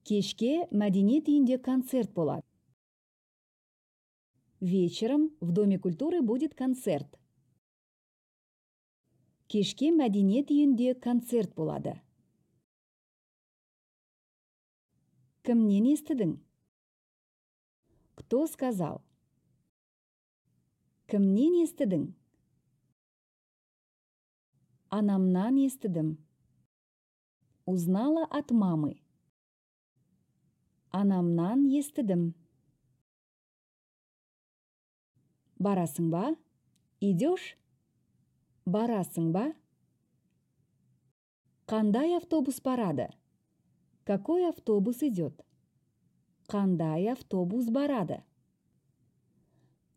Кешке мәдениет үйінде концерт болады. Вечером в Доме культуры будет концерт. Кешке мәдениет үйінде концерт болады. Кімнен естідің? Кто сказал? Кімнен естідің? Анамнан естідім. Узнала от мамы. Анамнан естідім. Барасың ба? Идешь? Барасың ба? Қандай автобус барады? Какой автобус идет? Қандай автобус барады?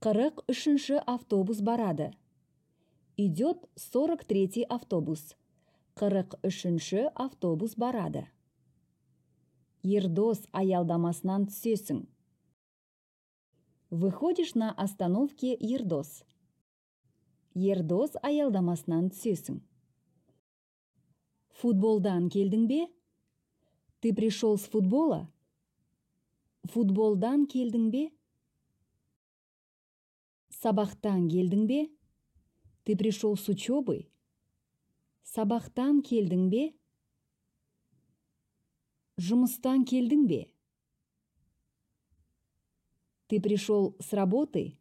43-ші автобус барады. Идет 43-й автобус. 43-ші автобус барады. Ердос аялдамасынан түсесің. Выходишь на остановке Ердос. Ердос аялдамасынан түсесің. Футболдан келдің бе? Ты пришел с футбола? Футболдан келдің бе? Сабақтан келдің бе? Ты пришел с учебы? Сабақтан келдің бе? Жұмыстан келдің бе? Ты пришел с работы?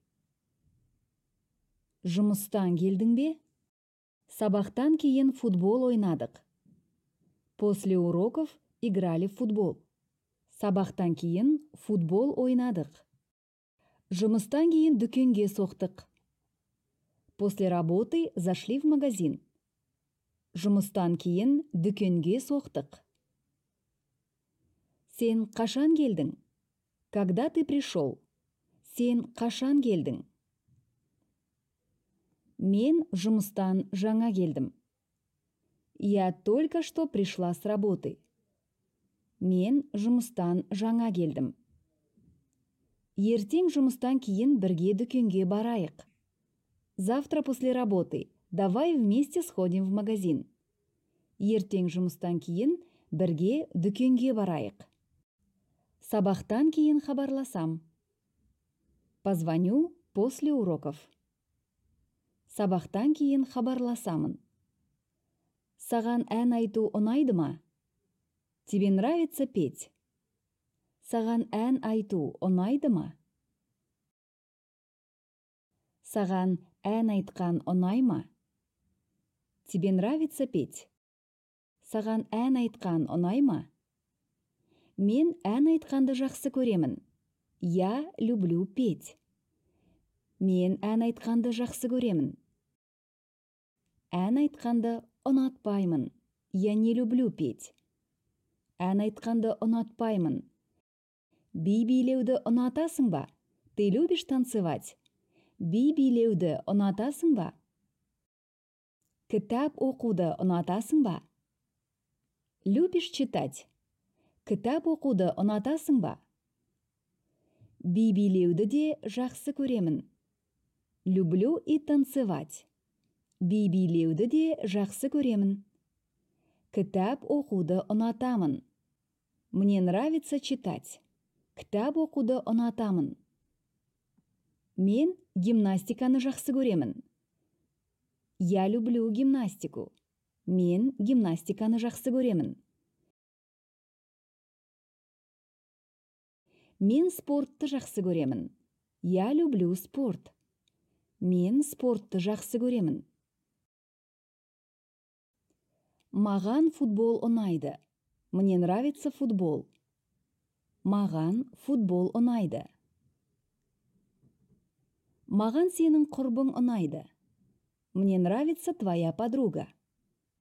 Жұмыстан келдің бе? Сабақтан кейін футбол ойнадық. После уроков играли в футбол. Сабақтан кейін футбол ойнадық. Жұмыстан кейін дүкенге соқтық. После работы зашли в магазин. Жұмыстан кейін дүкенге соқтық. Сен қашан келдің? Когда ты пришел? Сен қашан келдің? Мен жұмыстан жаңа келдім. Я только что пришла с работы. Мен жұмыстан жаңа келдім. Ертең жұмыстан кейін бірге дүкенге барайық. Завтра после работы давай вместе сходим в магазин. Ертең жұмыстан кейін бірге дүкенге барайық. Сабақтан кейін хабарласам. Позвоню после уроков. Сабақтан кейін хабарласамын. Саған ән айту ұнайды ма? Тебе нравится петь? Саған ән айту ұнайды ма? Саған ән айтқан ұнай ма? Тебе нравится петь? Саған ән айтқан ұнай ма? Мен ән айтқанды жақсы көремін. Я люблю петь. Мен ән айтқанды жақсы көремін. Ән айтқанды ұнатпаймын. Я не люблю петь. Ән айтқанды ұнатпаймын. Би билеуді ұнатасың ба? Ты любишь танцевать? Би билеуді ұнатасың ба? Кітап оқуды ұнатасың ба? Любишь читать? Кітап оқуды ұнатасың ба? Би билеуді де жақсы көремін. Люблю и танцевать. Би билеуді де жақсы көремін. Кітап оқуды ұнатамын. Мне нравится читать. Кітап оқуды ұнатамын. Мен гимнастиканы жақсы көремін. Я люблю гимнастику. Мен гимнастиканы жақсы көремін. Мен спортты жақсы көремін. Я люблю спорт. Мен спортты жақсы көремін. Маған футбол ұнайды. Мне нравится футбол. Маған футбол ұнайды. Маған сенің құрбың ұнайды. Мне нравится твоя подруга.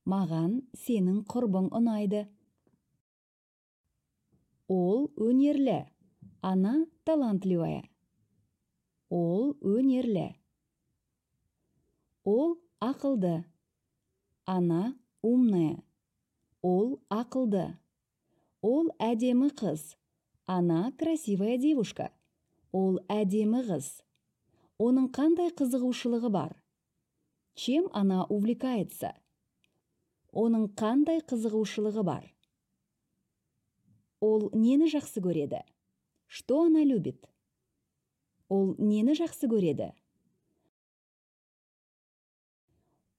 Маған сенің құрбың ұнайды. Ол өнерлі. Она талантливая. Ол өнерлі. Ол ақылды. Она умная. Ол ақылды. Ол әдемі қыз. Она красивая девушка. Ол әдемі қыз. Оның қандай қызығушылығы бар? Чем она увлекается? Оның қандай қызығушылығы бар? Ол нені жақсы көреді? Что она любит? Ол нені жақсы көреді?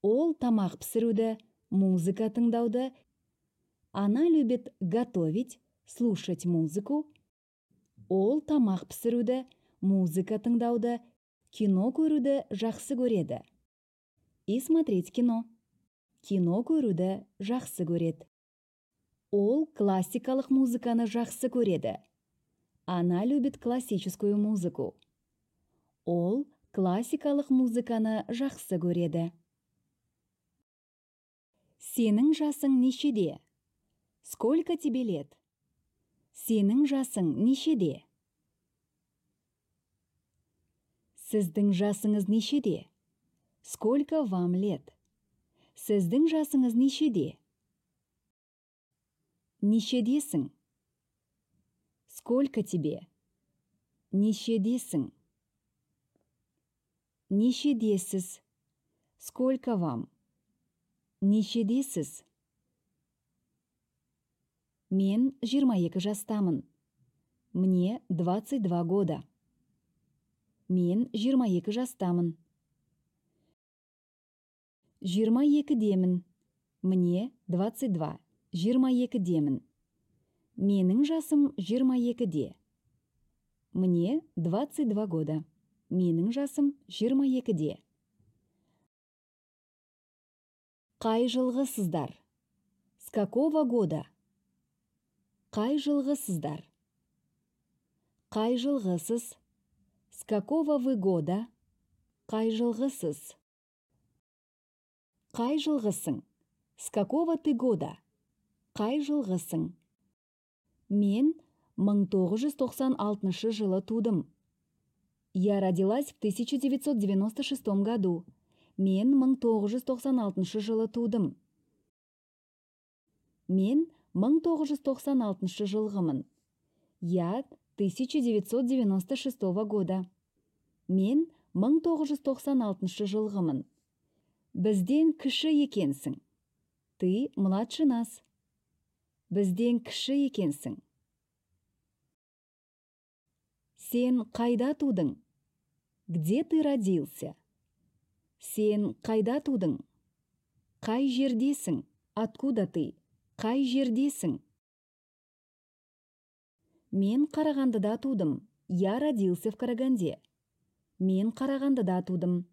Ол тамақ пісіруді, музыка тыңдауды. Она любит готовить, слушать музыку. Ол тамақ пісіруді, музыка тыңдауды, кино көруді жақсы көреді. И смотреть кино. Кино көруді жақсы көреді. Ол классикалық музыканы жақсы көреді. Она любит классическую музыку. Ол классикалық музыканы жақсы көреді. Сенің жасың нешеде? Сколько тебе лет? Сенің жасың нешеде? Сіздің жасыңыз нешеде? Сколько вам лет? Сіздің жасыңыз нешеде? Нешедесің? Сколько тебе? Нешедесің? Нешедесіз? Сколько вам? Нешедесіз? Мен 22 жастамын. Мне 22 года. Мен 22 жастамын. 22-демін. Мне 22. 22-демін. Менің жасым 22-де. Мне 22 года. Менің жасым 22-де. Қай жылғысыздар? С какого года? Қай жылғысыздар? Қай жылғысыз? С какого вы года? Қай жылғысыз? Қай жылғысың? С какого ты года? Қай жылғысың? Мен 1996 жылы тудым. Я родилась в 1996 году. Мен 1996 жылы тудым. Мен 1996 жылғымын. Я 1996 года. Мен 1996 жылғымын. Бізден кіші екенсің. Ты младше нас. Бізден кіші екенсің. Сен қайда тудың? Где ты родился? Сен қайда тудың? Қай жердесің? Откуда ты? Қай жердесің? Мен Қарағандыда тудым. Я родился в Караганде. Мен Қарағандыда тудым.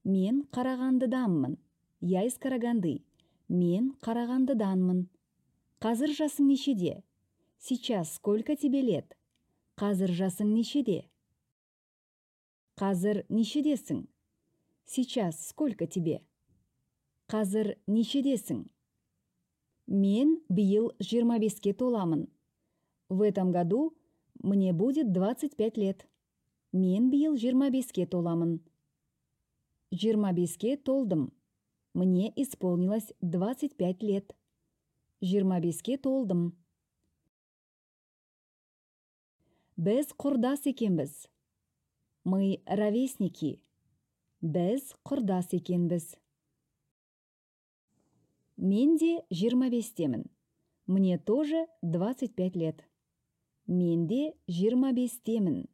Мен Қарағандыданмын. Я из Караганды. Мен Қарағандыданмын. Қазір жасың нешеде? Сейчас сколько тебе лет? Қазір жасың нешеде? Қазір нешедесің? Сейчас сколько тебе? Қазір нешедесің? Мен биыл 25-ке толамын. В этом году мне будет 25 лет. Мен биыл 25-ке толамын. 25-ке толдым. Мне исполнилось 25 лет. 25-ке толдым. Біз құрдас екенбіз. Мы ровесники. Біз құрдас екенбіз. Мен де 25-темін. Мне тоже 25 лет. Мен де 25-темін.